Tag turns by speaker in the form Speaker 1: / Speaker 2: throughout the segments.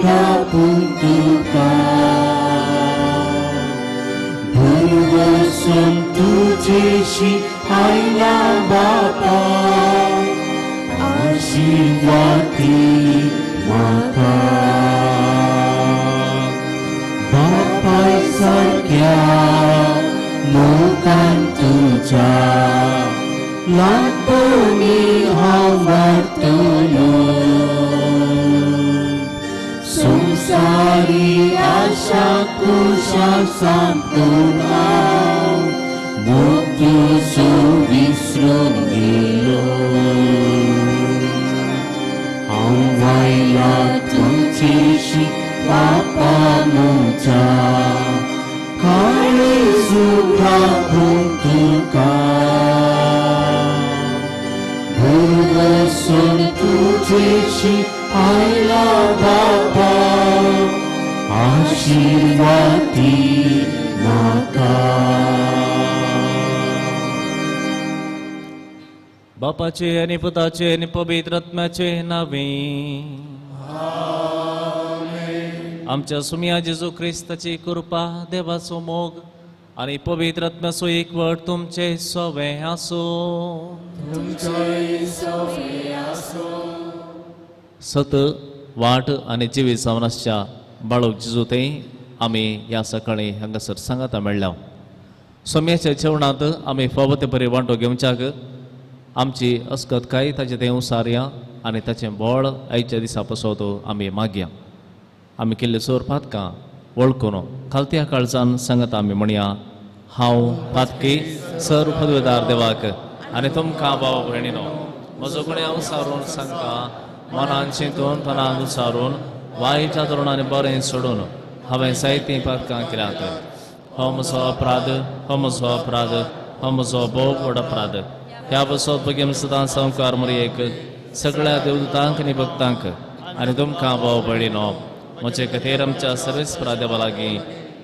Speaker 1: लाभूं तुका भरवसून तुजेशी आयला बापा आशीर्वादी म्हाका बापाय सारक्या मोगान तुज्या ल्हानपणी हांव वाडटलो संवसारी आशा कुशा सांपडून हांव मोग तुजो विसरून गेलो हांव वायला तुजेशी बापा म्हज्या काळीज लाभूं तुका भरवसून तुजेशी आयला बापा आशीर्वादी म्हाका.
Speaker 2: बापाचे आनी पुताचे आनी पवित्र आत्म्याचे नावे आमच्या सुमया जेजू क्रिस्ताची कृपा देवाचो मोग आनी पवित्र आत्म्याचो एकवट तुमचे सवे आसूं. सत वाट आनी जिवीत जावन आसच्या बाळूक जेजू ते आमी ह्या सकाळी हांगासर सांगाता मेळ्ळ्या. सोम्याच्या जेवणांत आमी फावो ते बरी वांटो घेवच्याक आमची अस्कतकाय ताचें तें उसारया आनी ताचें बळ आयच्या दिसा पसोत आमी मागया. आमी केल्ले सोर पातकां वळखून खालत्या काळजान सांगता आमी म्हणया, हांव पातकी सर पदवेदार देवाक आनी तुमकां भाव भयणीनो म्हजो गुण्यांव सारून सांगता मनान चिंतून तनान उसारून वायट धरून आनी बरें सोडून हांवें जायतीं पातकां केल्यात. हो म्हजो अपराध, हो म्हजो अपराध, हो म्हजो भोव व्हड अपराध. ह्या बसोत भगीन सदां संवकार मरयेक सगळ्या देवदूतांक आनी भक्तांक आनी तुमकां भाव भयणीनो म्हजे खातीर आमच्या सर्वेस्परा देवा लागीं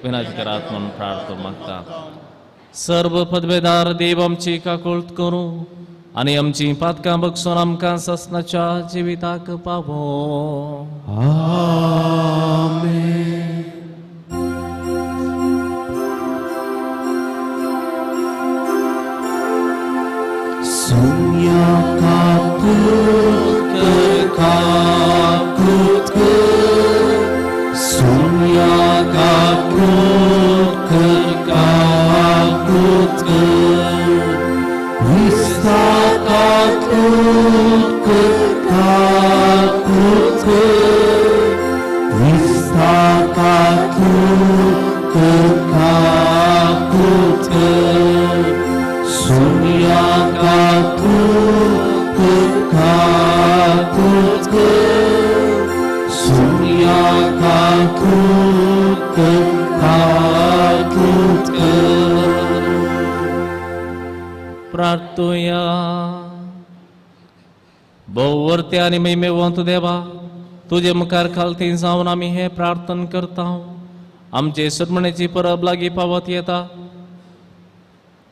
Speaker 2: विनंती करात म्हूण प्रार्थना मागता. सर्व पदवेदार देव आमची काकुळट करूं आनी आमची पातकां बगसून आमकां ससनाच्या जिविताक पावो.
Speaker 1: आमेन. सुन्या काकूत काकूत सुन्या काकूत काकूत क्रिस्ता काकूत काकूत क्रिस्ता काकूत काकूत सुन्या काकूत काकूत सुन्या काकूत काकूत.
Speaker 2: प्रार्थुया. भोव आनी महिमेवंत देवा, तुजे मुखार खालती जावन आमी हें प्रार्थना करता. आमचे सुरमणेची परब लागीं पावत येता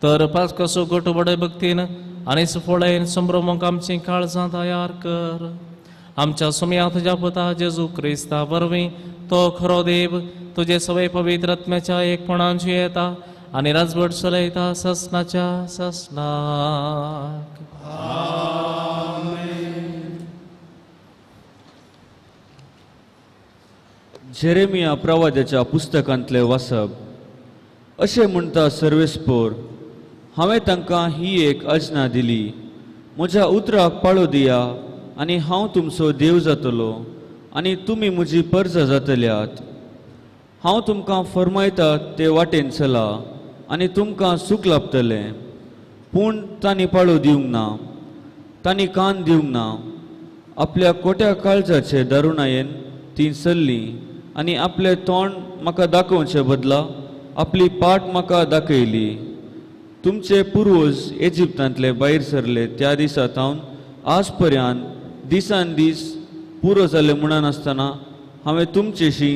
Speaker 2: तर पास्काचो गोटो बडे भक्तीन आनी सुफळायेन संभ्रमूंक आमचीं काळजां तयार कर. आमच्या सुमया तुज्या पुता जेजू क्रिस्ता वरवीं तो खरो देव तुजे सवय पवित्र आत्म्याच्या एकपणान जियेता आनी राजवट चलयता ससनाच्या ससनाक.
Speaker 3: जेरेमिया प्रवाद्याच्या पुस्तकांतले वाचप. अशें म्हणटा सर्वेस्पोर, हांवें तांकां ही एक आज्ञा दिली, म्हज्या उतराक पाळो दिया आनी हांव तुमचो देव जातलो आनी तुमी म्हजी परजा जातल्यात. हांव तुमकां फर्मायता ते वाटेन चला आनी तुमकां सूख लाभतलें. पूण तांणी पाळो दिवंक ना, तांणी कान दिवंक ना. आपल्या कोट्या काळजाचे दारुणायेन तीं चल्लीं आनी आपलें तोंड म्हाका दाखोवचे बदला आपली पाट म्हाका दाखयली. तुमचे पुर्वज इजिप्तांतले भायर सरले त्या दिसा सावन आज पर्यंत दिसान दीस पुरो जाले म्हणून आसतना हांवें तुमचेशी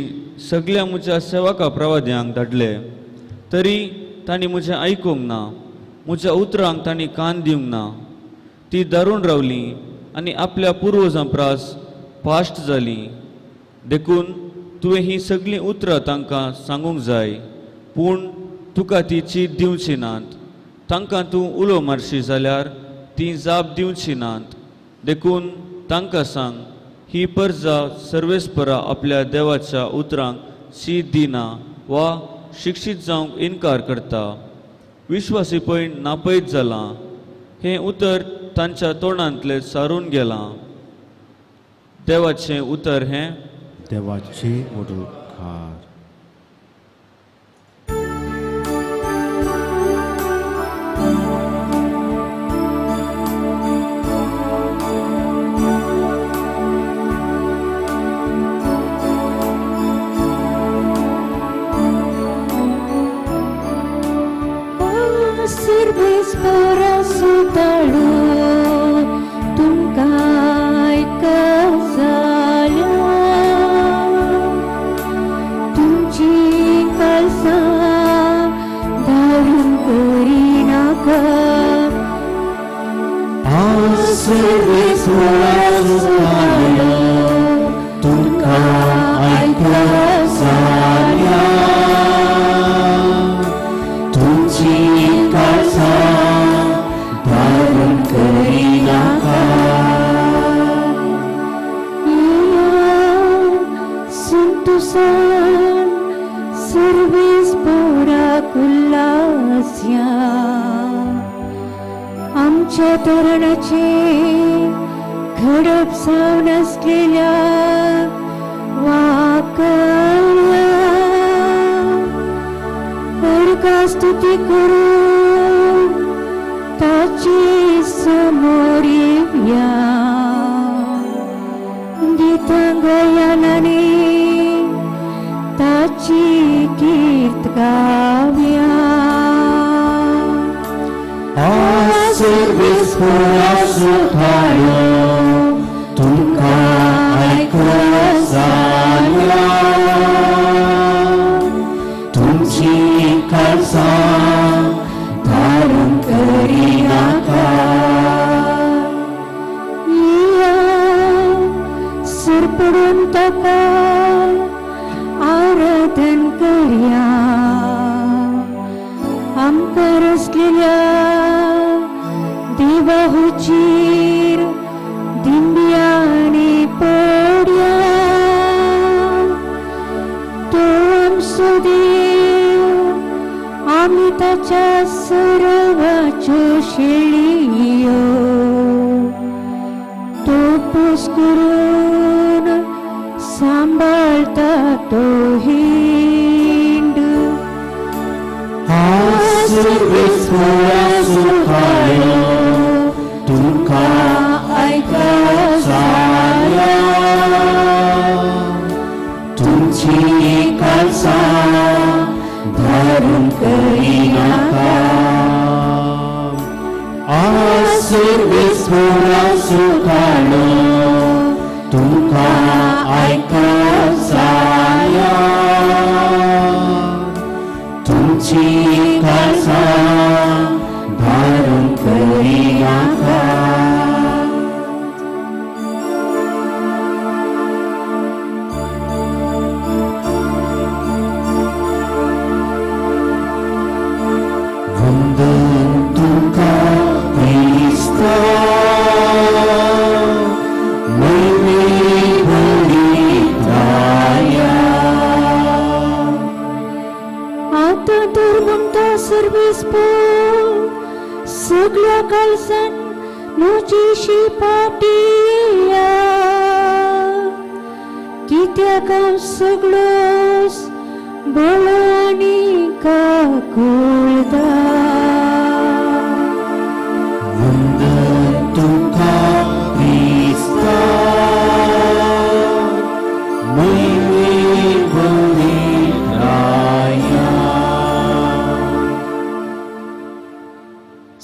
Speaker 3: सगल्या म्हज्या सेवका प्रवाद्यांक धाडले, तरी तांणी म्हजें आयकूंक ना, म्हज्या उतरांक तांणी कान दिवंक ना. ती दारून रावली आनी आपल्या पुर्वजां प्रास पाश्ट जाली. देखून तुवें हीं सगळीं उतरां तांकां सांगूंक जाय, पूण तुका ती चीत दिवची नात. तांकां तूं उलो मारशी जाल्यार ती जाप दिवची नात. देखून तांकां सांग, ही परजा सर्वेस्परा आपल्या देवाच्या उतरांक चीत दिना वा शिक्षीत जावंक इनकार करता. विश्वासीपण नापयत जालां, हें उतर तांच्या तोंडांतलें सारून गेलां. देवाचें उतर हें.
Speaker 1: देवाचे उपकार.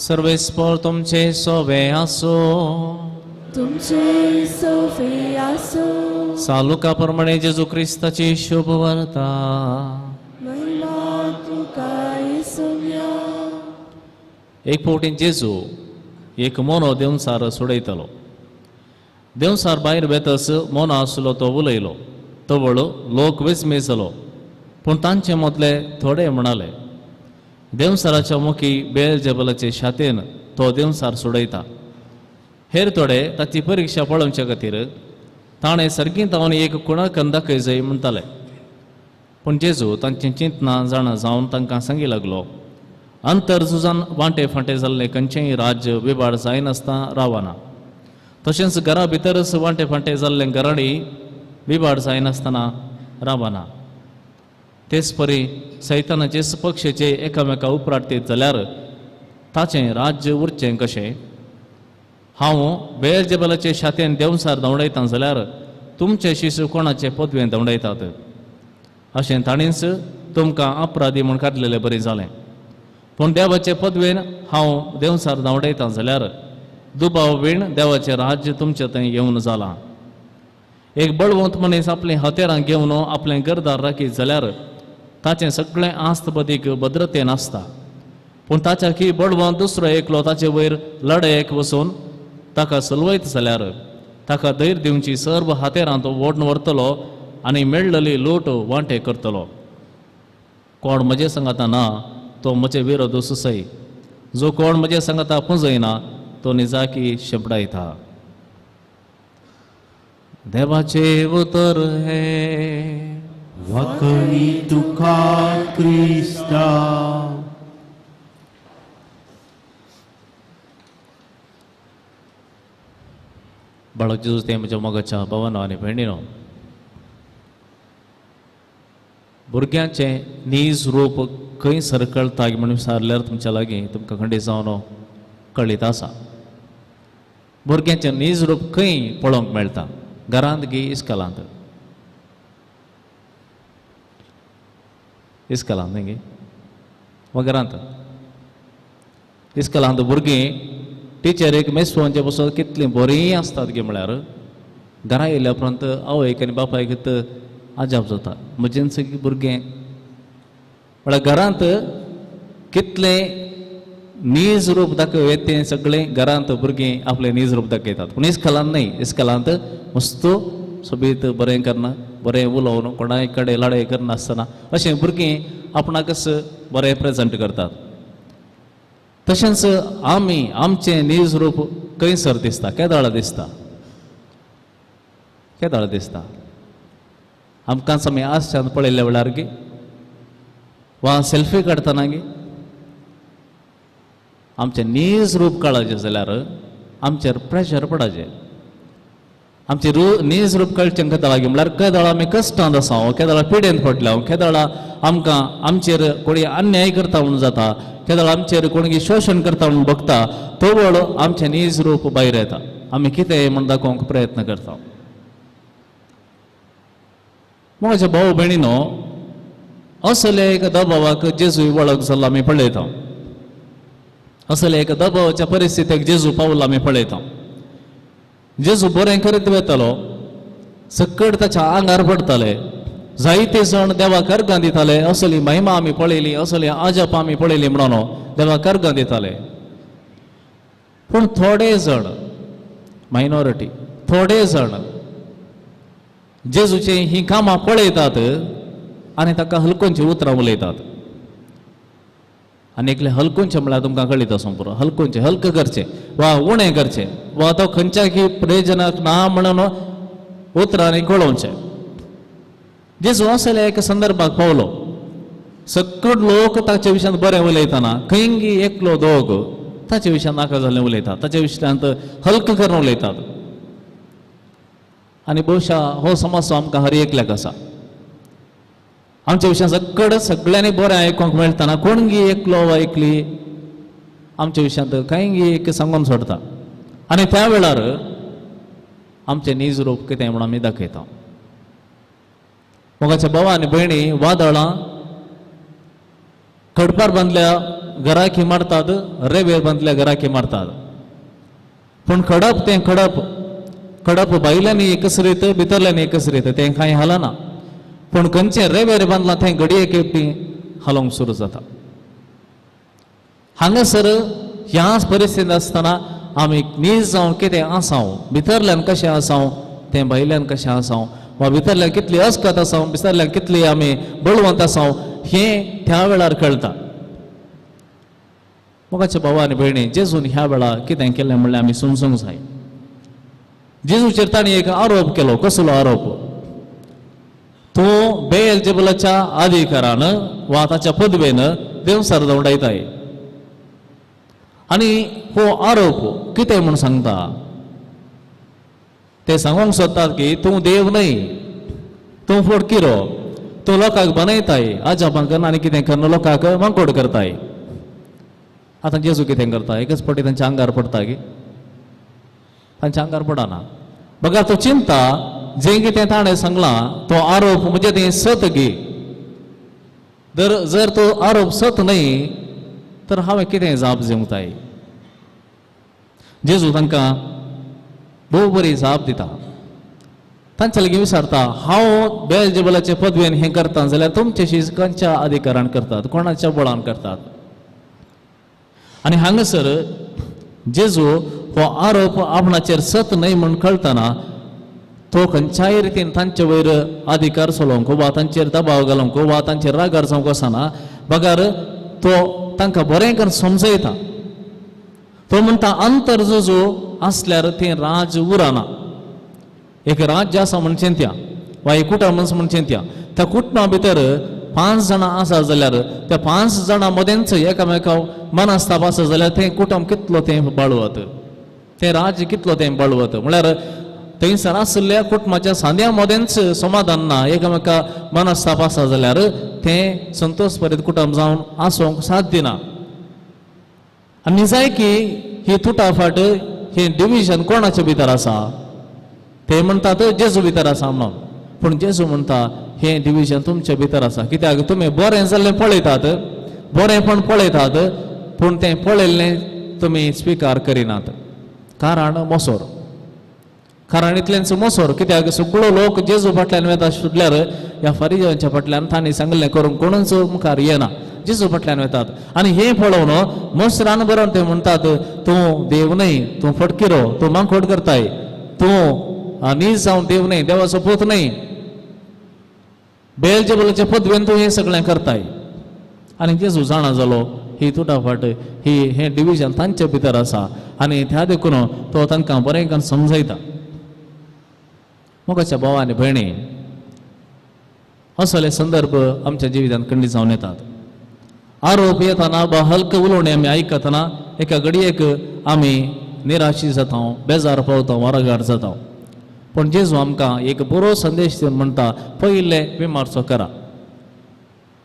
Speaker 2: सर्वेस्पर तुमचे सोवे आसो,
Speaker 4: तुमचे सोवे आसो.
Speaker 2: सालुका प्रमाणे जेजू क्रिस्ताची शुभ वार्ता.
Speaker 4: महिमा तुका येसुव्या.
Speaker 2: एक फावटी जेजू एक मोनो देवसार सोडयतालो. देवसार भायर वेतस मोनो आसलो तो उलयलो, तवळ लोक विस्मय जालो. पूण तांचे मदले थोडे म्हणाले, देंवसाराच्या मुखी बेल जबलाचे शातेन तो देंवसार सोडयता. हेर थोडे ताची परिक्षा पळोवचे खातीर ताणें सर्गींत हांव एक कुणाकन दाखय जाय म्हणटाले. पूण जेजू तांची चिंतना जाणा जावन तांकां सांगी लागलो, अंतरझुजान वांटे फांटे जाल्लें खंयचेंय राज्य विबाड जायनासतना रावना. तशेंच घरा भितरच वांटे फांटे जाल्लें घराणी विबाड जायनासतना रावना. तेच परी सैतानाचेच पक्षाचे एकामेका उपराटतीत जाल्यार ताचें राज्य उरचें कशें? हांव बेलजेबलाचे शातेन देंवसार धांवडायता जाल्यार तुमचे शिशू कोणाचे पदवेन धांवडायतात? अशें ताणेंच तुमकां अपराधी म्हूण काडलेले बरें जालें. पूण देवाचे पदवेन हांव देंवसार धांवडायता जाल्यार दुबाव बीण देवाचें राज्य तुमचे थंय येवन जालां. एक बळवंत मनीस आपलीं हतेरां घेवन आपलें घरदार राखीत जाल्यार ताचें सगळें आस्त बदीक भद्रतेन आसता. पूण ताच्या की बळवंत दुसरो एकलो ताचे वयर लडयेक वचून ताका सलवयत जाल्यार ताका धैर्य दिवची सर्व हातेरां तो ओडून व्हरतलो आनी मेळ्ळली लूट वांटे करतलो. कोण म्हजे सांगाता ना तो म्हजे विरोध सुसय, जो कोण म्हजे सांगाता पुंजयना तो निजाकी शेपडायता. देवाचे उतर हे
Speaker 1: वाकणी तुका क्रिस्ता.
Speaker 2: बाळक जेजू ते म्हज्या मोगाच्या भावानो आनी भयणीनो, भुरग्यांचें नीज रूप खंय सरकळटा म्हणून विचारल्यार तुमच्या लागीं तुमकां खंडीत जावन कळीत आसा. भुरग्यांचें नीज रूप खंय पळोवंक मेळटा? घरांत गी इस्कलांत? इस्कलांत न्ही गी वा घरांत? इस्कलांत भुरगीं टिचरीक मेसवोनचे पसून कितलीं बरीं आसतात गी म्हळ्यार घरा येयल्या उपरांत आवयक आनी बापायक अजाप जाता म्हजेंच भुरगें. म्हळ्यार घरांत कितलें नीज रूप दाखय तें सगळें घरांत भुरगीं आपलें नीज रूप दाखयतात. पूण इस्कलांत न्हय, इस्कलांत मस्त सोबीत बरें करना, बरें उलोवन, कोणाय कडेन लडाय करनासतना अशें भुरगीं आपणाकच बरें प्रेजेंट करतात. तशेंच आमी आमचें नीज रूप खंयसर दिसता? केदाळा दिसता? केदाळा दिसता? आमकांच आमी आसच्यान पळयल्ल्या वेळार गी वा सेल्फी काडटना गी आमचें नीज रूप कळचें जाल्यार आमचेर प्रेशर पडचें. आमचें नीज रूप कळचें केदाळा गी म्हळ्यार केदाळा आमी कश्टांत आसा, केदाळा पिडेंत पडल्या, केदाळा आमकां आमचेर कोणी अन्याय करता म्हणून जाता, केदाळा आमचेर कोणी शोशण करता म्हणून बघता, तवळ आमचें नीज रूप भायर येता. आमी कितें म्हूण दाखोवंक प्रयत्न करता. म्हज्या भाव भयणीनो, असले एक दबावाक जेजू वळख जाल्लो आमी पळयता. असले एक दबावाच्या परिस्थितीक जेजू पावलो आमी पळयता. जेजू बरें करीत वतालो, सकट ताच्या आंगार पडटाले, जायते जाण देवाक अर्गां दिताले. असली महिमा आमी पळयली, असली अजाप आमी पळयली म्हणून देवाक अर्गां दिताले. पूण थोडे जाण, मायनॉरिटी, थोडे जाण जेजूची हीं कामां पळयतात आनी ताका हलकोनची उतरां उलयतात. आनी एकले हलकोनचें म्हळ्यार तुमकां कळीत आसूंक पुरो, हलकोनचें, हलक करचें वा उणें करचें वा तो खंयच्या की प्रयोजनाक ना म्हणून उतरांनी कळोवचें. जेजू असल्या एका संदर्भाक पावलो, सकट लोक ताचे विशयांत बरें उलयतना खंयगी एकलो दोग ताचे विशयांत नाका जाल्लें उलयतात, ताचे विशयांत हलक करून उलयतात. आनी बहुशा हो समस्या आमकां हर एकल्याक आसा. आमच्या विशयांत सकड सगळ्यांनी बरें आयकूंक मेळटना कोणगी एकलो वा एकली आमच्या विशयांत कांयगी एक सांगून सोडता आनी त्या वेळार आमचें नीज रूप कितें म्हणून आमी दाखयता. मोगाच्या भावा आनी भयणी, वादळां खडपार बांदल्या घराकी मारतात, रेवेर बांदल्या घराकी मारतात. पूण खडप तें खडप, खडप भायल्यांनी एकसरीत भितरल्यांनी एकसरीत तें कांय हालना. पूण खंयचें रेवेर बांदलां तें घडये खेपी हालोवंक सुरू जाता. हांगासर ह्याच परिस्थितींत आसतना आमी नीज जावन कितें आसाव, भितरल्यान कशें आसाव तें भायल्यान कशें आसाव वा भितरल्यान कितली अस्कत आसा, भितरल्यान कितली आमी बळवंत आसा हें त्या वेळार कळटा. मोगाच्या भावा आनी भयणी, जेजून ह्या वेळार कितें केलें म्हणल्यार आमी समजूंक जाय. जेजूचेर तांणी एक आरोप केलो. कसलो आरोप? तूं बेलजेबुलाच्या अधिकारान वा ताच्या पदवेन देवसार दवडायताय. आनी हो आरोप कितें म्हूण सांगता? ते सांगूंक सोदतात की तूं देव न्हय, तूं फटकिरो, तूं लोकांक बनयताय, अजापां करून आनी कितें करून लोकांक मांकोड करताय. आतां जेजू कितें करता? एकच फावटी तांच्या आंगार पडटा की? तांच्या आंगार पडना. बघा तो चिंता जें कितें ताणें सांगलां तो आरोप म्हणजे तें सत गी. जर तो आरोप सत न्हय तर हांवें कितें जाप दिवंक? जेजू तांकां भोव बरी जाप दिता. तांच्या लागीं विचारता, हांव बेलजेबलाचे पदवेन हें करता जाल्यार तुमच्याशी खंयच्या अधिकारान करतात, कोणाच्या बळान करतात? आनी हांगासर जेजू हो आरोप आपणाचेर सत न्हय म्हूण कळटना तो खंयच्याय रितीन तांचे वयर अधिकार चलोवंक वा तांचेर दबाव घालूंक वा तांचेर रागार जावंक वचना, बगर तो तांकां बरें करून समजयता. तो म्हणटा अंतर जो आसल्यार तें राज उरना. एक राज्य आसा म्हण चिंत्या वा एक कुटुंब म्हण चिंत्या, त्या कुटुंबा भितर 5 जाणां आसा जाल्यार त्या 5 जाणां मदेंच एकामेका मनस्ताप आसा जाल्यार तें कुटुंब कितलो तें बाळवत, तें राज्य कितलो तें बाळवत. म्हळ्यार थंयसर आशिल्ल्या कुटुंबाच्या सांद्या मदेंच समाधान ना, एकामेका मनस्ताप आसा जाल्यार तें संतोष भरीत कुटुंब जावन आसूंक साध्य ना. आनी जाय की ही तुटाफाट, हें डिविजन कोणाच्या भितर आसा? ते म्हणटात जेजू भितर आसा म्हणून, पूण जेजू म्हणटा हें डिविजन तुमच्या भितर आसा. कित्याक तुमी बरें जाल्लें पळयतात, बरेंपण पळयतात, पूण तें पळयल्लें तुमी स्विकार करिनात. कारण मोसोर, कारण इतलेंच मोसोर. कित्याक सगळो लोक जेजू फाटल्यान वता सोडल्यार ह्या फारिजांच्या फाटल्यान तांणी सांगलें करूंक कोणूच मुखार येना, जेजू फाटल्यान वतात. आनी हें पळोवन मोसरान बरोवन ते म्हणटात, तूं देव न्हय, तूं फटकिरो, तूं मांकोड करताय, तूं नीज जावन देव न्हय, देवाचो पूत न्हय, बेलजेबलाचे पदवेन तूं हें सगळें करताय. आनी जेजू जाणा जालो ही तुटाफाट, ही हें डिविजन तांचे भितर आसा आनी त्या देखून तो तांकां बरें करून समजयता. मोगाच्या भाव आनी भयणी, असले संदर्भ आमच्या जिवितांत खंडीत जावन येतात. आरोप येतना वा हलक उलोवणें आमी आयकतना एका घडयेक आमी निराशी जाता, बेजार पावता, वरगार जाता. पूण जेजू आमकां एक बरो संदेश दिवन म्हणटा, पयलें विमार्चो करा,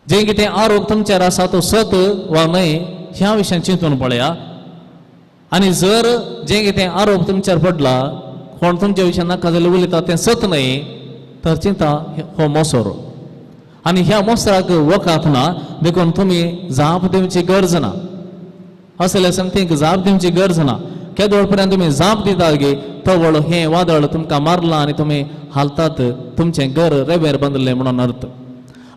Speaker 2: जें कितें आरोप तुमचेर आसा तो सत वा न्हय ह्या विशयान चिंतून पळया. आनी जर जें कितें आरोप तुमचेर पडला, कोण तुमच्या विशयान नाका जाल्यार उलयता तें सत न्हय, तर चिंता हो मोसोर आनी ह्या मोसराक वखात ना, देखून तुमी जाप दिवची गरज ना. असले संगतीक जाप दिवची गरज ना. केदोळ पर्यंत तुमी जाप दितात गे तवळ हें वादळ तुमकां मारलां आनी तुमी हालतात, तुमचें घर रेवेर बांदलें म्हणून अर्थ.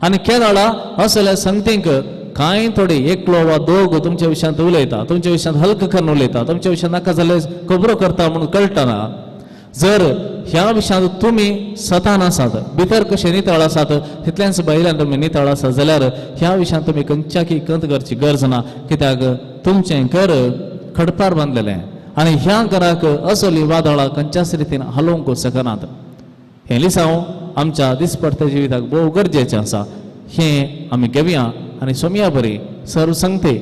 Speaker 2: आनी केदळा असल्या संगतींक कांय थोडी एकलो वा दोग तुमच्या विशयांत उलयता, तुमच्या विशयांत हलक करून उलयता, तुमच्या विशयांत नाका जाल्यार खबरो करता म्हणून कळटना, जर ह्या विशयांत तुमी सतान आसात, भितर कशें नितळ आसात तितलेंच भायल्यान तुमी नितळ आसात जाल्यार ह्या विशयांत तुमी खंयच्याकी कंत करची गरज ना. कित्याक तुमचें घर खडपार बांदलेलें आनी ह्या घराक असली वादळां खंयच्याच रितीन हालोवंक शकनात. हें लिसांव आमच्या दिसपडत्या जिविताक भोव गरजेचें आसा. हें आमी घेवया आनी सोमया बरी सर्व संगते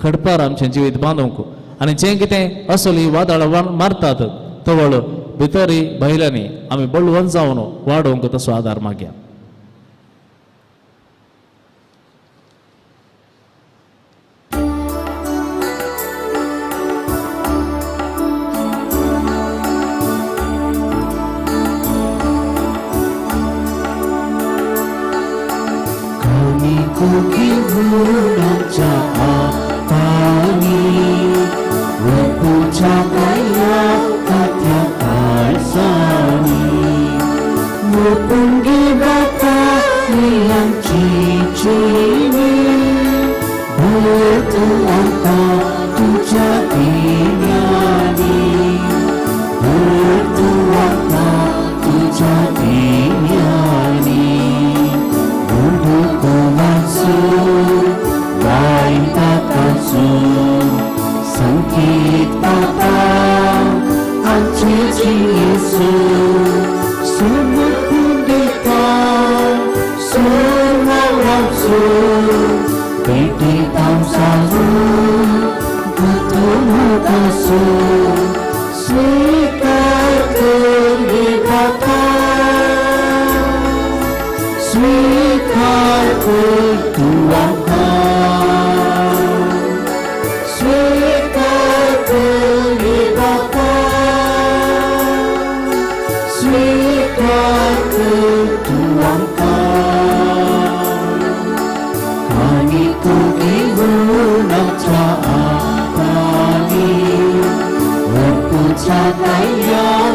Speaker 2: खडपार आमचें जिवीत बांदूंक आनी जें कितें असली वादळां मारतात तवळ भितरी भायल्यांनी आमी बळवंत जावन वाडोवंक तसो आदार मागया.
Speaker 1: भर तूं आमकां स्वीकार कर रे बापा स्वीकार कर तूं आमकां आनी घेवन आमच्या आंगांनी तुझ्या दयान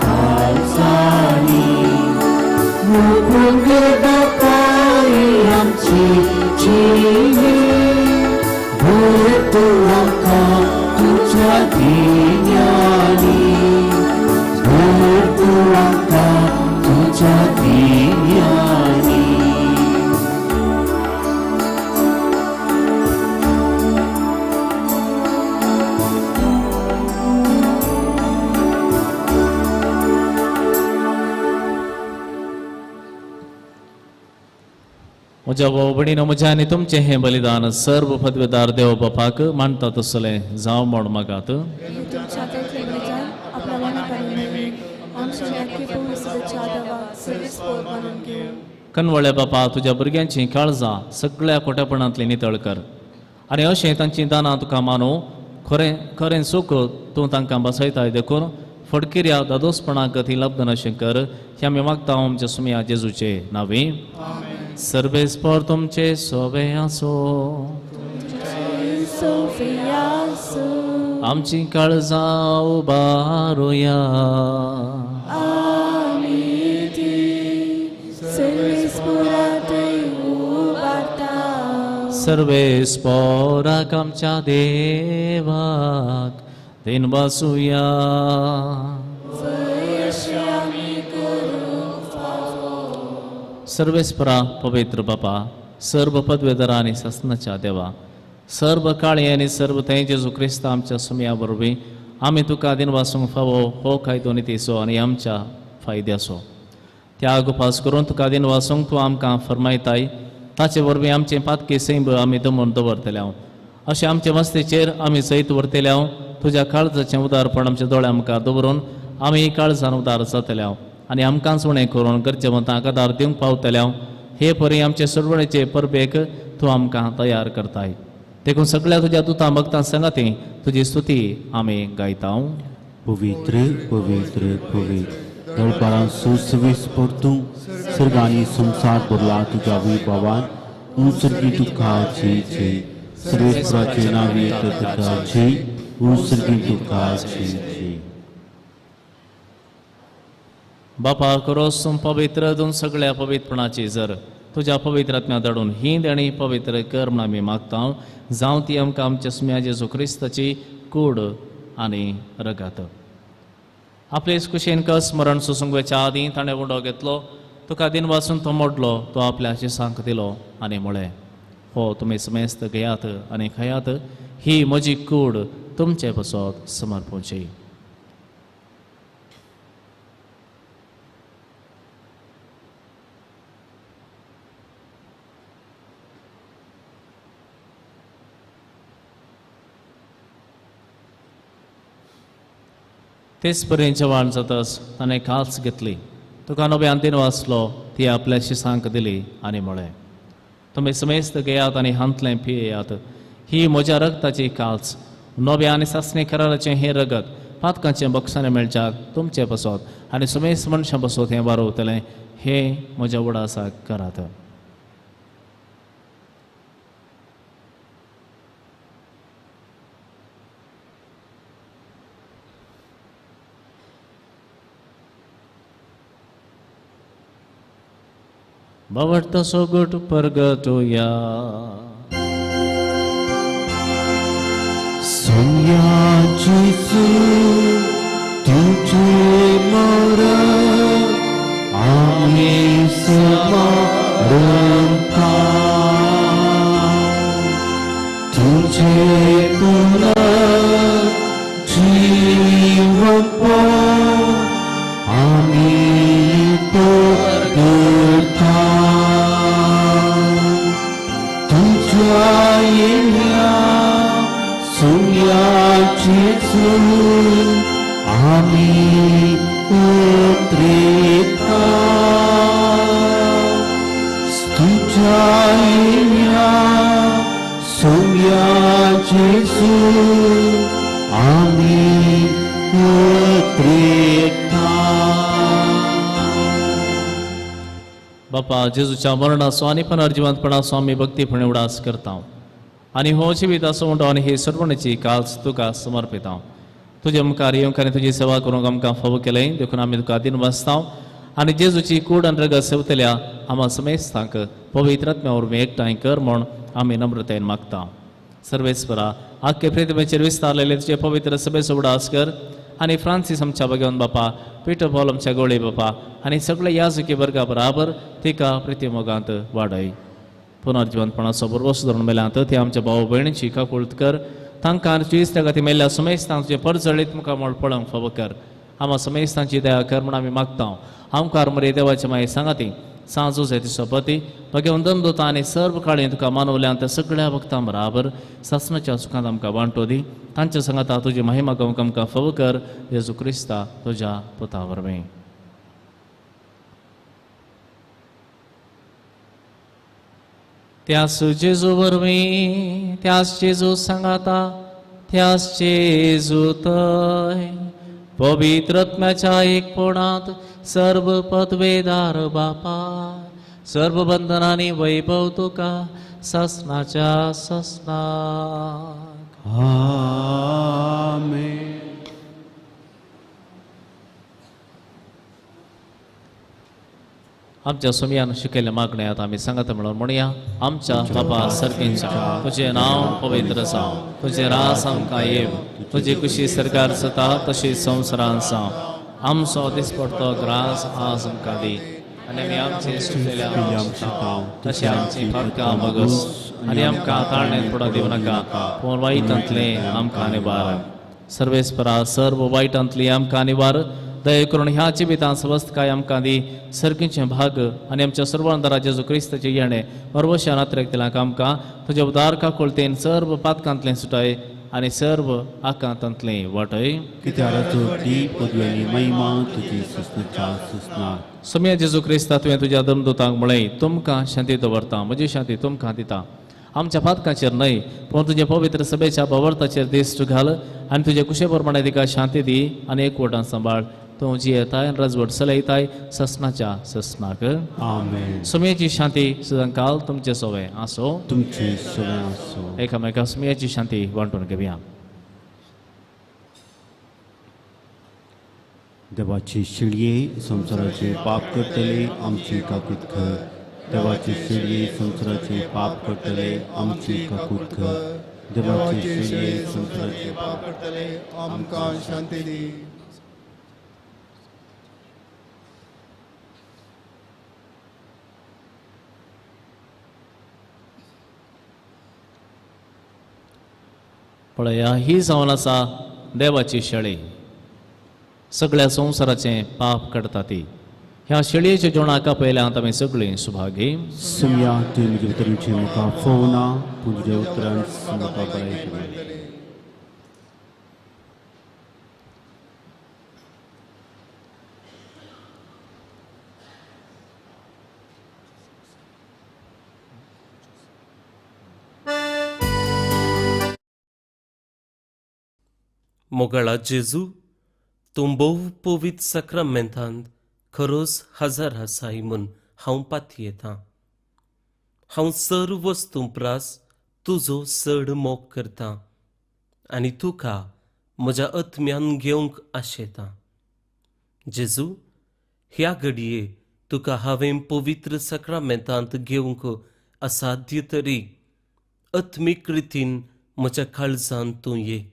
Speaker 1: काळजांनी मोगून घे बापा ही आमची जिणी भर तूं आमकां तुझ्या दिन्यांनी भर तूं आमकां तुझ्या दिन्यांनी.
Speaker 2: म्हज्या भाव भयणीनो म्हज्या आनी तुमचें हें बलिदान सर्व पदवेदार देव बापाक मानता तसलें जावं म्हण मागात.
Speaker 4: तुमच्या हातांतलें बलिदान आपल्या मानून घेवं.
Speaker 2: कनवळ्या बापा तुज्या भुरग्यांची काळजां सगळ्या खोटेपणांतली नितळ कर आनी अशें तांची दानां तुका मानू खरें खरें सूख तूं तांकां बसयताय देखून फडकिऱ्या दादोसपणाक ती लब्धन अशें कर हें आमी मागता आमच्या सुमया जेजूचे नांवी. सर्वेस्पर तुमचे सोबे आसो. आमची काळजां उबारुया. सर्वेस्पराक आमच्या देवाक then वासुया. सर्वेस्परा पवित्र बापा सर्व पदवेदरा आनी सासनाच्या देवा सर्व काळी आनी सर्व थंय जेजू क्रिस्त आमच्या सुमया वरवीं आमी तुका दिन वासूंक फावो हो कायदो नितीचो आनी आमच्या फायद्याचो त्याग उपास करून तुका दिन वासूंक तूं आमकां फरमायताय ताचे वरवीं आमचें पातकी सैंब आमी दमून दवरतले हांव अशें आमचे मस्तीचेर आमी सयत व्हरतले हांव तुज्या काळजाचें उदारपण आमच्या दोळ्या मुखार दवरून आमी काळजान उदार जातले हांव आनी आमकांच उणें करून गरजेवंतांक आदार दिवंक पावतले हांव हे परी आमचे सरवणेचे परबेक तूं आमकां तयार करताय देखून सगळ्या तुज्या दुतां भक्तां सांगाती तुजी स्तुती आमी गायता.
Speaker 1: पवित्र पवित्र पवित्र दरबारान सुसवीस परतूं सर्गांनी संवसार भरला तुज्या विभावान उंसर्गी तुका जी जी सर्वेस्पराचे नांवी तुका जी उंसर्गी तुका जी जी.
Speaker 2: बापा करोस तूं पवित्र तूं सगळ्या पवित्रपणाची जर तुज्या पवित्र आत्म्या धाडून ही देणी पवित्र कर म्हण आमी मागता जावं ती आमकां आमच्या सुम्या जेजू क्रिस्ताची कूड आनी रगात. आपले कुशेन कस मरण सोसूंक वचच्या आदीं ताणें उंडो घेतलो तुका दिन वाचून तो मोडलो तो आपल्या शिसांक दिलो आनी म्हळें हो तुमी समेस्त घेयात आनी खायात ही म्हजी कूड तुमचे पसत समर्पूची. तेच पर्यंत जेवण जातच ताणें काल्स घेतली तुका नव्यान दिन वाचलो ती आपल्या शिसांक दिली आनी म्हळें तुमी समेस्त घेयात आनी हांतलें पियेयात ही म्हज्या रगताची काल्स नव्या आनी सासणे कराराचें हें रगत पातकांचें बक्षाणें मेळच्याक तुमचें पसत आनी समेस्त मनशां पसत हें वारवतलें हें म्हज्या उडासाक करात. बावडतो सोगट परगटोया.
Speaker 1: सोन्या जेजू तुझे मरण आमी स्मरणता तुझे पुनर्जीवपण आमी परगटा तुझ्या येण्या सुम्या जेजू आमी उतरेता तुझ्या जेजू आमी उतरेता.
Speaker 2: बापा जेजूच्या मरणाचो आनी पुनर्जिवंतपणाचो आमी भक्तीपणे उडास करता आनी हो जिविताचो उंडो आनी ही सर्वणेची काल्स तुका समर्पिता. तुजे मुखार येवंक आनी तुजी सेवा करूंक आमकां फावो केलें देखून आमी तुका दिन वाचता आनी जेजूची कूड आनी रगत सेवतल्या आमा समेस्तांक पवित्र आत्म्या वरवीं एकठांय कर म्हूण आमी नम्रतायेन मागता. सर्वेस्परा आख्खे पृथ्वीचेर विस्तारलेले तुजे पवित्र सभेचो उडास कर आनी फ्रांसीस आमच्या भगवान बापा, पिटर पॉल आमच्या गोळे बापा आनी सगळे याजकी वर्गा बराबर तिका प्रितीमोगांत वाडय. पुनर्जिवंतपणाचो बरवस धरून मेल्यांत ते आमच्या भाव भयणीची काकुळत कर. तांकां तुजी खातीर मेल्ल्या समेस्तांक तुजें परजळीत मुखामळ पळोवंक फावो कर. आमा समेस्तांची दया कर म्हूण आमी मागता. आमकार मरे देवाचे मागीर सांगाती सांजो जायती पती भगवंत दमदोता आनी सर्व काळें तुका मानवल्यान त्या सगळ्या भक्तां बराबर सासणाच्या सुखांत आमकां वांटो दी. तांच्या सांगाता तुजी महिमा गावंक आमकां फावो कर. जेजू क्रिस्ता तुज्या पुता वरवीं. त्यास जेजू वरवीं, त्यास जेजू सांगाता, त्यास जेजू तय पवित्र आत्म्याच्या एकपणांत सर्व पदवेदार बापा सर्व बंधनांनी वैभव तुका सासणाच्या सासणाक.
Speaker 1: आमेन.
Speaker 2: आमच्या सोमयान शिकयल्ल्या मागण्यात आमी सांगात म्हणून म्हणया. आमच्या बाबा सर्गींच्या तुजें नांव पवित्र जावं, तुजें रास आमकां येव, तुजी कुशी सरकार जाता तशी संवसारान जावं. आमचो दिसपडतो ग्रास आज आमकां दी आनी आमी आमचे सुटलेल्या तशें आमची फाटकां मगस आनी आमकां ताळणेंत पडो दिवं नाका पूण वायटांतलें आमकां निवार. सर्वेस्परा सर्व वायटांतली आमकां निवार. दया करून ह्या जिवितांत सवस्तकाय आमकां दी. सर्गीचें भाग आनी आमच्या सर्वांदरा जेजू क्रिस्ताचें येणें परवशा नात्रेक दिलां आमकां तुज्या उदार काकुळतेन सर्व पातकांतलें सुटाय आनी सर्व आकांतांतलें वाटय. सोम्या जेजू क्रिस्ता तुवें तुज्या दमदुतांक म्हळें तुमकां शांती दवरता, म्हजी शांती तुमकां दिता. आमच्या पातकांचेर न्हय पूण तुज्या पवित्र सभेच्या भावार्थाचेर दिश्ट घाल आनी तुज्या कुशे प्रमाणे तिका शांती दी आनी एकवटान सांबाळ. तूं जियेताय आनी राजवट चलयताय ससनाच्या ससनाक.
Speaker 1: आमेन.
Speaker 2: सुम्याची शांती सदांकाल तुमचे सोवे आसो.
Speaker 1: तुमचे सोवे आसो.
Speaker 2: एकामेका सुम्याची शांती वांटून घेवया.
Speaker 1: देवाची शिळये संवसाराचे पाप करतले आमची काकूत कर. देवाची शिळये संवसाराचे पाप करतले आमची काकूत कर. देवाची शिळये संवसाराचे
Speaker 5: पाप करतले आमकां शांती दी.
Speaker 2: पळया ही जावन आसा देवाची शेळी, सगळ्या संवसाराचें पाप काडटा ती. ह्या शेळयेच्या जेवणाक पयल्या आमी सगळीं सुभागी.
Speaker 1: सुम्या तुवें म्हज्या उतरांचेर म्हाका फोवना पूण तुज्या उतरान म्हाका बरें केलें.
Speaker 6: मोगाळा जेजू, तूं भोव पवित्र साक्रामेंतांत खरोच हजर आसाय म्हूण हांव पातयेतां. हांव सर्व वस्तूं प्रास तुजो चड मोग करतां आनी तुका म्हज्या आत्म्यान घेवंक आशेतां. जेजू, ह्या घडये तुका हांवें पवित्र साक्रामेंतांत घेवंक असाध्य तरी आत्मीक रितीन म्हज्या काळजांत तूं ये.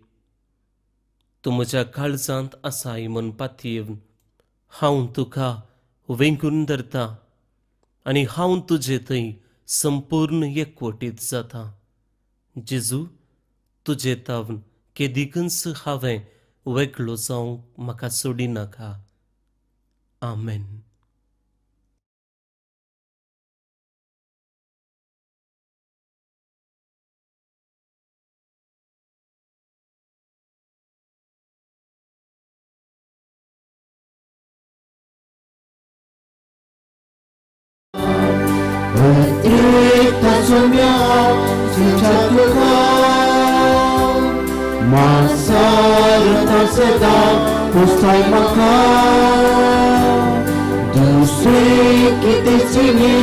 Speaker 6: तूं म्हज्या काळजांत आसाय म्हूण पातयेवन हांव तुका वेंगून धरता आनी हांव तुजे थंय संपूर्ण एकवटीत जाता. जेजू, तुजे तावन केदिकूच हांवें वेगळो जावंक म्हाका सोडिनाका. आमेन.
Speaker 1: Treta somiam, senza tuca. मासारता सदां पोसताय म्हाका दुसरें कितें जिणें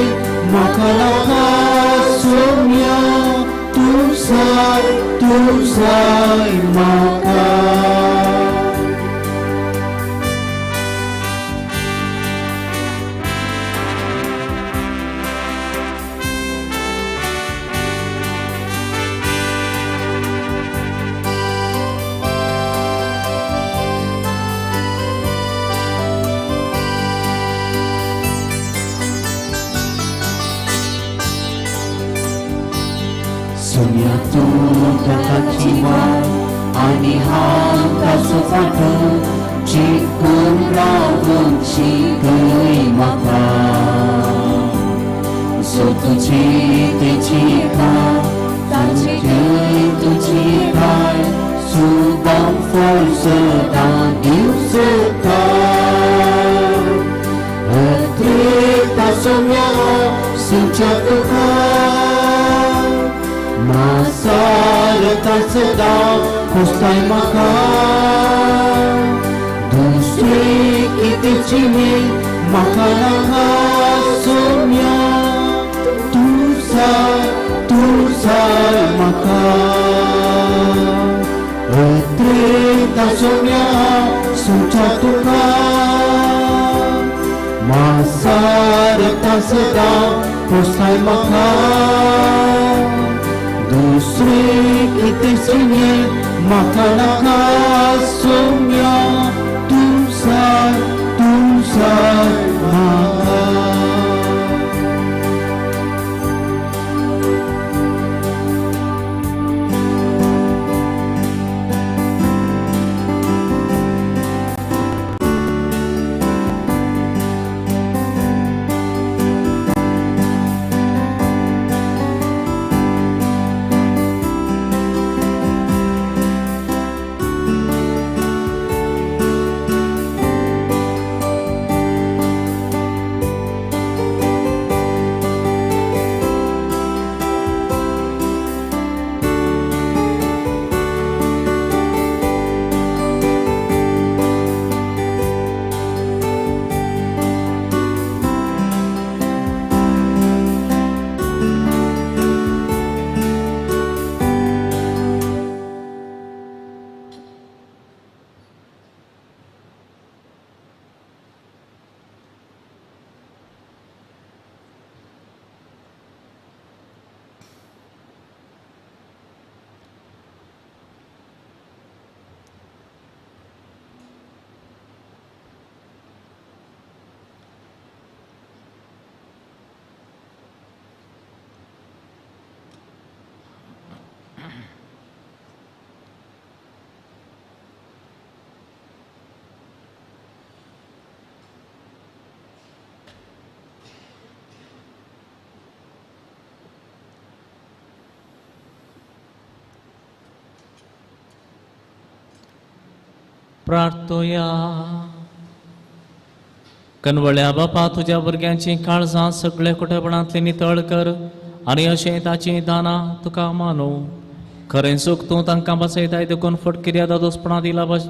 Speaker 1: म्हाका नाका सोम्या तूं जाय तूं जाय म्हाका. सोम्या तूं ताची वाट आनी हांव ताचो फाटो चिकून रावूंक शिकय म्हाका सो तुजी तेजी भाव ताची थंय तुजी भाय सुबम फळ सदां दिवं सोदता अत्रेता सोम्या सुच्या तुका मासारता सदां पोसताय म्हाका दुसरें कितें जिणें म्हाका नाका सोम्या तूं जाय म्हाका अत्रेता सोम्या सुच्या तुका मासारता सदां पोसताय म्हाका दुसरें कितें जिणें म्हाका नाका सोम्या तूं जाय म्हाका.
Speaker 2: प्रार्थोया. कनवळ्या बापा तुज्या भुरग्यांची काळजां सगळे कुटेपणांतली नितळ कर आनी अशें ताचीं दानां तुका मानू. खरें सूख तूं तांकां बसयताय देखून फटकिऱ्या दादोसपणां दिला बस.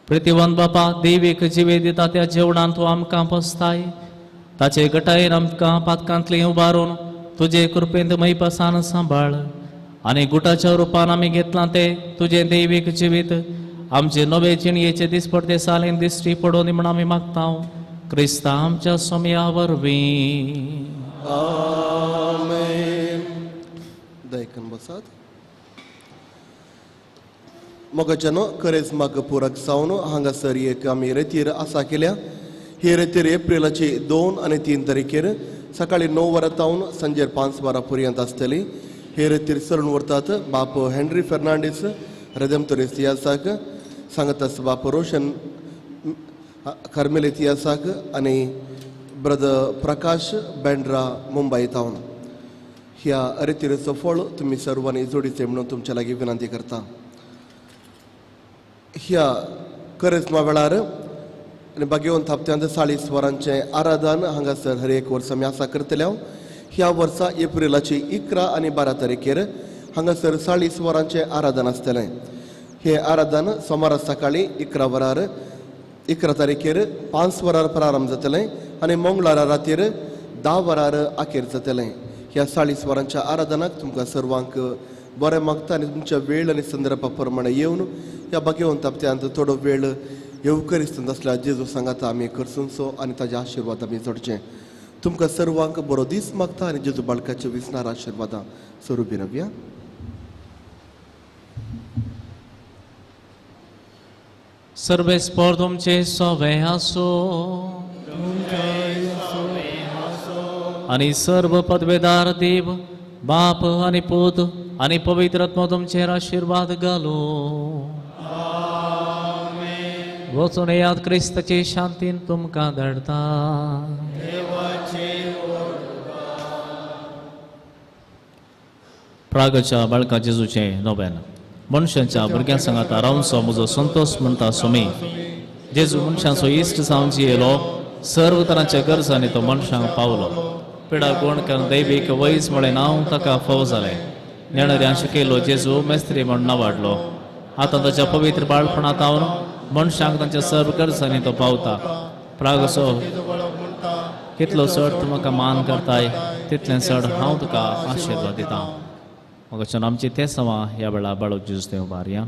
Speaker 2: प्रितिवंत बापा देवीक जिवे दिता त्या जेवणान तूं आमकां पोसताय ताचे गटायेन आमकां पातकांतली उबारून तुजे कृपेंत मैपासान सांबाळ आनी गुटाच्या रुपान आमी घेतलां तें तुजें दैवीक जिवीत आमचे नवे जिणयेचे दिसपडते सालेन दिश्टी पडोवनी म्हण आमी मागता क्रिस्ता आमच्या सोम्या वरवीं.
Speaker 7: आमेन. दयकन बसात. मोगाच्यानो करेज माग पुरक जावन हांगासर एक आमी रेतीर आसा केल्या. ही रेतीर एप्रिलाची 2 आनी 3 तारखेर सकाळी 9 वरां तावन सांजेर 5 वरां पर्यंत आसतली. हे रेतीर सरून व्हरतात बाप हेनरी फेर्नांडीस रेदेमतोर इतिहासाक सांगतास बाप रोशन कार्मेल इतिहासाक आनी ब्रदर प्रकाश बेंड्रा मुंबय तावन. ह्या रेतीरेचो फळ तुमी सर्वांनी जोडीचें म्हणून तुमच्या लागीं विनंती करता. ह्या करेजमा वेळार आनी बागेवन थापत्यांत 40 वरांचें आराधन हांगासर हर एक वर्स आमी आसा करतले. ह्या वर्सा एप्रिलाची 11 आनी 12 तारखेर हांगासर 40 वरांचें आराधन आसतलें. हें आराधन सोमारा सकाळीं 11 वरार 11 तारखेर 5 वरार प्रारंभ जातलें आनी मंगळारा रातीर 10 वरार अखेर जातलें. ह्या 40 वरांच्या आराधनाक तुमकां सर्वांक बरें मागता आनी तुमच्या वेळ आनी संदर्भा प्रमाणे येवन ह्या भाग्यवंत हप्त्यांत थोडो वेळ येवकरिस्तंत आसल्यार जेजू सांगाता आमी करसुनचो आनी ताजे आशिर्वाद आमी जोडचे. तुमकां सर्वांक बरो दीस मागता आनी जेजू बाळकाचे विसणार आशिर्वादां स्वरुपी रव्या.
Speaker 2: सर्वेस्पर तुमचे सोवे आसो आनी सर्व पदवेदार देव बाप आनी पूत आनी पवित्र आत्मो तुमचेर आशिर्वाद घालो. वचून येयात, क्रिस्ताचे शांतीन तुमकां धाडटा. प्रागच्या बाळका जेजूचें नोवेन. मनशांच्या भुरग्यां सांगाता रावचो म्हजो संतोश म्हणटा स्वामी. जेजू मनशांचो इश्ट जावन जियेलो, सर्व तरांच्या गरजांनी तो मनशांक पावलो. पिडा गुण कारण दैवीक वैज म्हळें नांव ताका फाव जालें. नेणाऱ्यां शिकयलो जेजू मेस्त्री म्हण नावाडलो. आतां ताच्या पवित्र बाळपणांत हांव मनशांक तांच्या सर्व गरजांनी तो पावता. प्रागसो कितलो चड तूं म्हाका मान करताय तितलें चड हांव तुका आशिर्वाद दितां. म्हाका आमची तें सवा ह्या वेळार बाळक जेजू तें उबारया.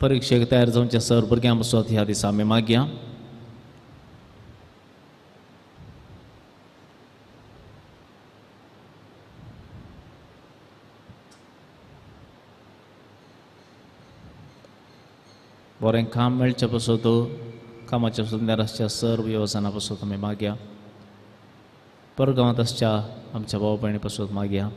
Speaker 2: परिक्षेक तयार जावचे सर भुरग्यां बसत ह्या दिसा आमी मागया. बरें काम मेळचें पसत, कामाच्या सुंदर आसच्या सर्व येवजणां पसत आमी मागया. परगांवांत आसच्या आमच्या भाव भयणी पसत मागया.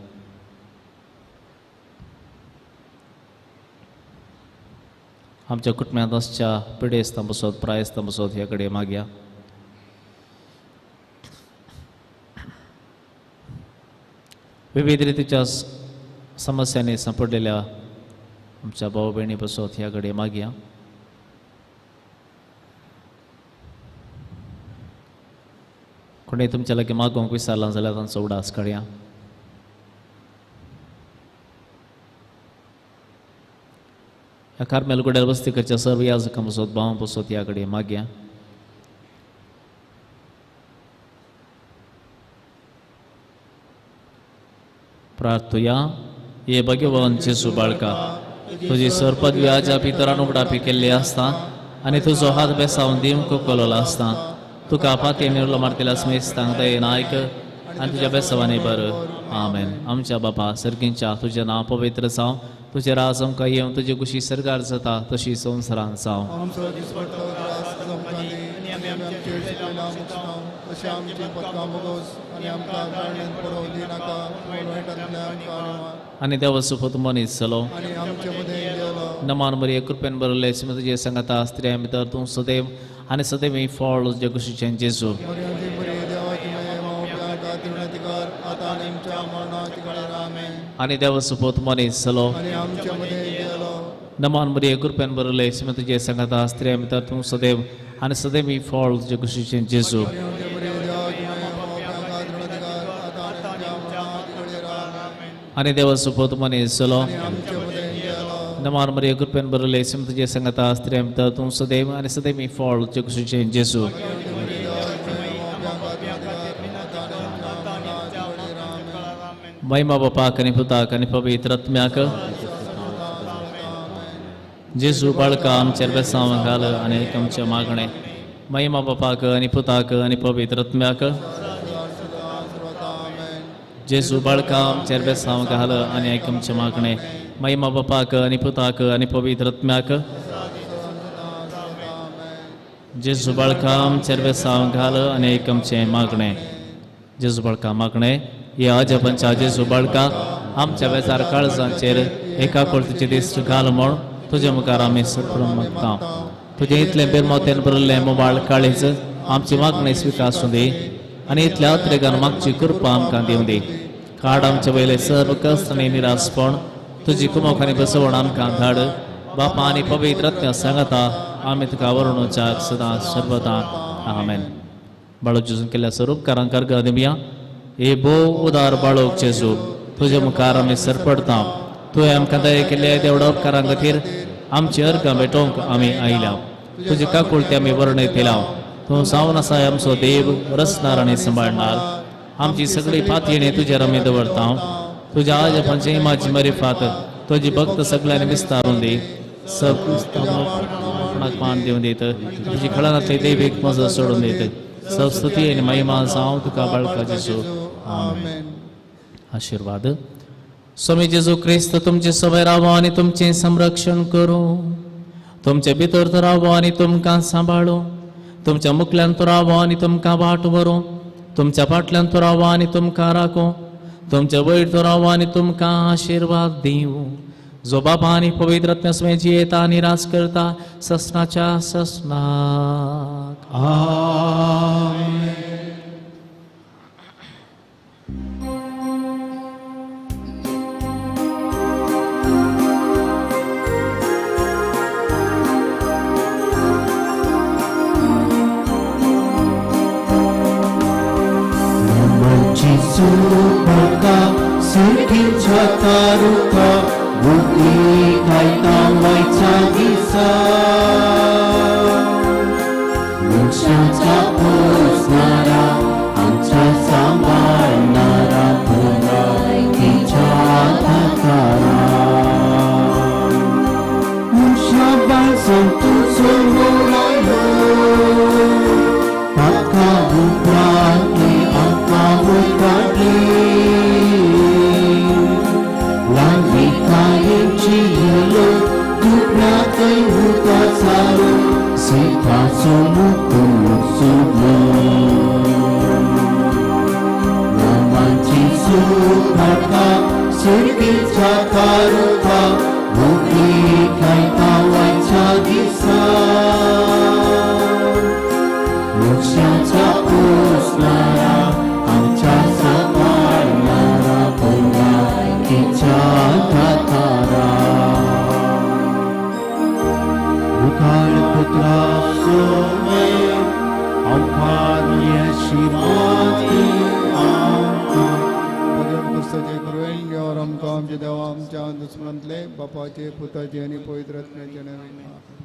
Speaker 2: आमच्या कुटुंबांत आसच्या पिडेस्तां पसत, प्रायस्तां पसत ह्या कडेन मागया. विविध रितीच्या समस्यांनी सांपडलेल्या आमच्या भाव भयणी पसत ह्या कडेन मागया. कोणें तुमच्या लागीं मागोवंक विसरलां जाल्यार तांचो उडास काडया. ह्या कार्मेल गुड्यार वस्ती करच्या सर्व याजकां पसत, भावां पसत ह्या कडेन मागया. प्रार्थुया. हे भगवान जेजू बाळका, तुजी सरपदवी आजा पितरान उगडापी केल्ली आसता आनी तुजो हात बेसावन दिवंक कोलोलो आसता. तुका पाती निर्लो मारतल्या स्मेस्तांक दयेन आयक आनी तुज्या बेसावांनी बर. आमेन. आमच्या बापा सर्गींच्या, तुजें नांव पवित्र जावं, तुजें राज आमकां येवं, तुजी खुशी सरकार जाता तशी संवसारांत जावं. आनी देवाचो पूत मनीस जालो. नमान मरिये, कृपेन भरिल्ले, तुजे सांगाता स्त्रियां भितर तूं सदैव आनी सदैव ही फळ तुजे कुशीचें जेजू. आनी देवाचो पूत मनीस जालो. नमान मरिये, कृपेन भरिल्ले, तुजे सांगाता स्त्रियां भितर तूं सदैव आनी सदैव ही फळ तुजे कुशीचें जेजू. आनी देवाचो पूत मनीस जालो. नमान मरिये, कृपेन भरिल्ले, तुजे सांगाता स्त्रियां भितर तूं सदैव आनी सदैव ही फळ तुजे कुशीचें जेजू. महिमा बापाक आनी पुताक आनी पवित्र आत्म्याक. जेजू बाळका आमचेर बेसांव घाल आनी आमचें मागणें. महिमा बापाक आनी पुताक आनी पवित्र आत्म्याक. जेजू बाळका आमचेर बेसांव घाल आनी आमचें मागणें. महिमा बापाक आनी पुताक आनी पवित्र आत्म्याक. जेजू बाळका आमचेर बेसांव घाल आनी आमचें मागणें. जेजू बाळका मागणें. ह्या अजपांच्या जेजू बाळका आमच्या बेजार काळजांचेर एका कोळतीचे दिश्ट घाल म्हूण तुजे मुखार आमी सत्रून मागता. तुजें इतलें बेरमोतेन भरिल्लें मोबाळ काळीज आमची मागणी स्विकासूं दी आनी इतल्या अत्रेगान मागची कृपा आमकां दिवं दी. काड आमचे वयले सर्व कश्ट आनी निरासपण तुजी कुमोक आनी बसवण आमकां धाड. बापा आनी पवित्र आत्म्या सांगता आमी तुका वर्णुच्याक सदां सर्वदा. आमेन. बाळक जेजून केल्ल्या स्वरूपकारांक अर्घ दिवया. हे भोव उदार बाळक जेजू, तुजे मुखार आमी सरपडता. तुवें आमकां दया केल्ल्या देवडा उपकारां खातीर आमची अर्घां भेटोवंक आमी आयल्या. तुजी काकुळती आमी वर्णयतल्या. तूं जावन आसा आमचो देव, रचणार आनी सांबाळणार. आमची सगळी पातयेणी तुजेर आमी दवरता. तुज्या आजपांची इमाजी मरिफात तुजी भक्त सगळ्यांनी विस्तारून दी. सब आपणाक मान दिवन दीत. तुजी खळांतली देवीक मजत सोडून दीत. सब स्तुती आनी महिमा जावं तुका बाळका जेजू. आमेन. आशिर्वाद. स्वामी जेजू क्रिस्त तुमचे सवय रावो आनी तुमचें संरक्षण करूं. तुमचे भितर तो रावो आनी तुमकां सांबाळूं. तुमच्या मुखल्यान तो रावो आनी तुमकां वाट व्हरूं. तुमच्या फाटल्यान तो रावो आनी तुमकां राखूं. तुमच्या वयर तो रावो आनी तुमकां आशिर्वाद दिवं. जो बाबा आनी पवित्र आत्म्या जियेता आनी राज करता ससनाच्या ससनाक.
Speaker 1: आमेन. सुपका सुरखीच्या तारुका बुद्धी खायता वयच्या दिसा मनशाच्या पोसणारा आमच्या सांबाळणारा भलायकीच्या दातारा मनशा बाळसां तुजो मोरायो पातका उपरांतली आमकां वयताली ल्हानविकायेची येलो दुबळ्याकय उदकाचो सिताचो मुकूट सोडलो नामाची सुखाटा सुरगीच्या तारुका मुखी खायता वयच्या दिसा मनशाच्या पोसणारा आमच्या सांबाळणारा भलायकीच्या दातारा मुखार पुत्रा सोमे आमकां आशिर्वाद दी. आमकां
Speaker 5: भजन पुस्तकाचे कृपेन देवार आमकां आमच्या देवा आमच्या दुस्मनांतले बापाचे पुताचे आनी पवित्र आत्म्याचे नांवान.